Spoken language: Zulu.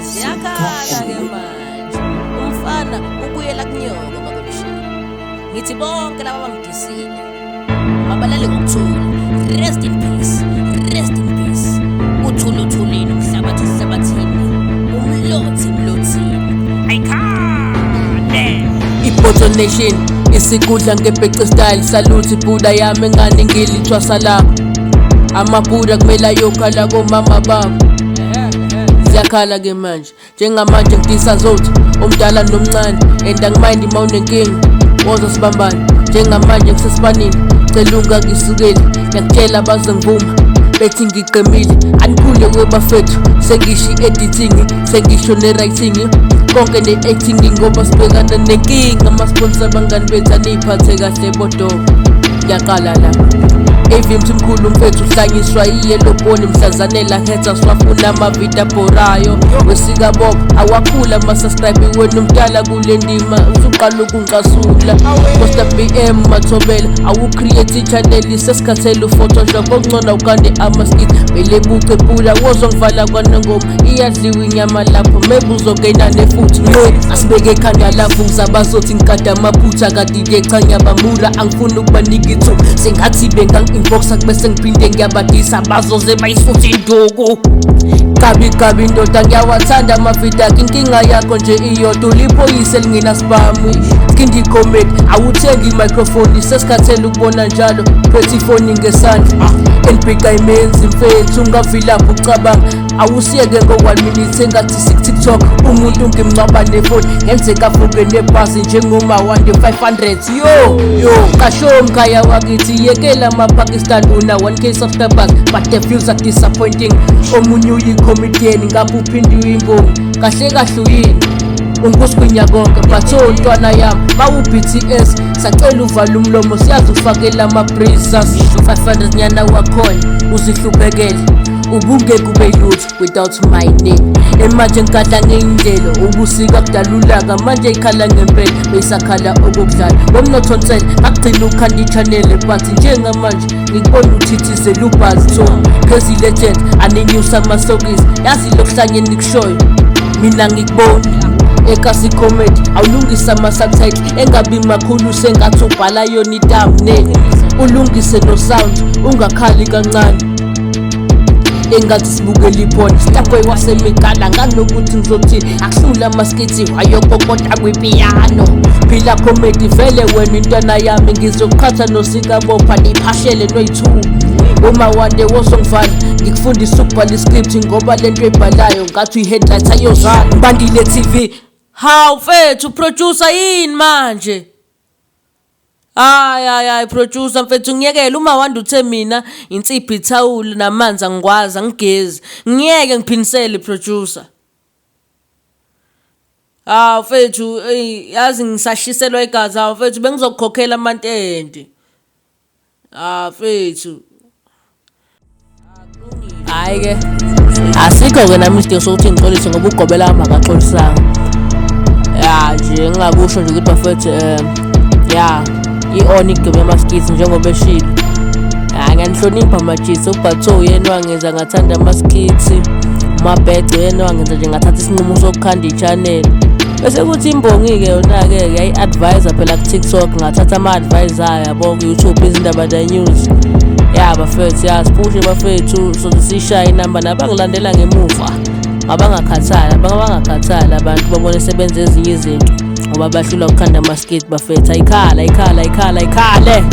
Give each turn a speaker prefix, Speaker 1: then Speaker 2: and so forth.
Speaker 1: Ziyakhala-ke manje. Umfana ubuyela kunyoko makomshini. Ngithi bonke laba bangidisile mabalale ngokuthula. Rest in peace, rest in peace. Uthule uthulini, umhlabathi ehlabathini, umlothi emlothini. Ayikhale.
Speaker 2: Ibotho Nation isikudla ngebhece style. Salute ibuda yami engane ngilithwasa lakho. Amabuda kumele ayokhala komama babo. Ziyakhala ke manje. Njengamanje ngidisa zothi omdala nomncane, and angimind uma unenkinga, woza sibambane. Njengamanje ngisesibanini, cela ungangisukeli, ngiyakutshela bazongivuma bethi ngiqemile. Anikhule webafethu, sengisho i-editing, sengisho ne-writing, konke ne-acting, ngoba sibhekana nenkinga ama-sponsor. Abangani bethu, aniyiphathe kahle bodobo. Ngiyaqala la Evi mthimkhulu mfethu, uhlanyiswa i-yellow bone mhlazane hetha siwafuna amavidiyo abhorayo wesikabob awakhula ama-subscribe. Wena umdala kule ndima, usuqala ukungicasula. Costa BM Mathobela, awu-create i-channel, sesikhathele uPhotoshop. Okungcono ukande ama-skit vele bucephula wozongivala kwanongoma. Iyadliwa inyama lapho, maybe uzongena nefuthi nqe asibeke ekhanda lakho. Ngizabazothi ngikade amaphutha, kanti nje cha, ngiyabamura, angifuni ukubanika ithuba. Sengathi bengangi-inboxa bese ngiphinde ngiyabadisa, bazoze bayisuthe induku. Kabi kabi ndoda, ngiyawathanda amavidiyo akho. Inkinga yakho nje iyodwa, uliphoyisa elingenasibhamu. Skhindi Comedy, awuthengi i-microphone, sesikhathele ukubona njalo phethe ifoni ngesandla. NB kayimenzi mfethu, ungavilaphi ucabanga, awusiyeke ngo-1 minute engathi sik-TikTok. Umuntu ngimncwaba nefoni, ngenzeka avuke nebhasi njengoma 1 500. Yo yo, kasho mkhaya wakithi, yekela ama-Pakistan. Una 1K subscribers but the views are disappointing. Omunye uyi-comedian, ngapha uphinde uyimbongi. Kahle kahle uyini? Ungusigwinya konke, but oh ntwana yami, bawu-BTS, sacela uvala umlomo, siyazi ufakela ama-brisas 500 nyana wakhona uzihluphekele. Ubungeke ube lutho without my name. Emanje ngikadla ngeyindlela ubusika kudalulaka manje ikhala ngempela, beyisakhala okokudlala wemnotho nsele. Ngakugcina ukhanda i-channel, but njengamanje ngikubona uthithizela ubhazi. Crazy legend, aninyusa amasokisi, yazi lokuhlanye nikushoyo mina ngikuboni. Ekasi Comedy, awulungise ama-subtitle engabi makhulu sengathi ubhala yona i-thumbnail, ulungise no-sound, ungakhali kancane engathi sibukela iphone. Starboy wasemigala, nganokuthi ngizothini, akuhlula amaskiti wayokokota kwipiyano. Phila Comedy, vele wena intwana yami, ngizoqhatha nosikabopha niphashele noyi-two. Uma wande wozongivala, ngikufundisa ukubhala iscript, ngoba lento ebhalayo ngathi uyi-headlight ayozala. Bandile TV. Hawu mfethu producer, yini manje? Hayi hayi hayi producer mfethu, ngiyekele. Uma wanda uthe mina insipho, ithawula namanzi angikwazi, angigezi. Ngiyeke ngiphinisele, producer. Hawu mfethu, eyi yazi ngisashiselwa igazi. Hawu mfethu, bengizokukhokhela amantende. Ah mfethu. Hayi ke. Asikho ke nami isidingo sokuthi ngixolise, ngoba ugobela wami akaxolisanga. Ya nje ngingakusho nje ukuthi bafethu, ya, i-on igqime ama-skits njengoba eshilo. Ya, ngiyanihlonipha majitha. Ubhatho uyena wangenza ngathanda ama-skits. Umabhece uyena wangenza nje ngathatha isinqumo sokukhanda i-channel. Bese kuthi imbongi-ke yona-ke yayi-advise phela ku-TikTok, ngathatha ama-advice ayo yabo ku-YouTube, Izindaba The News. Ya bafethu, ya siphushe bafethu, soze sishaye inamba. Nabangilandela ngemuva abangakhathali, abangakhathali abantu babone sebenza ezinye izinto ngoba bahlulwa ukukhanda ama-skit. Bafethu, ayikhala ayikhala ayikhala ayikhale.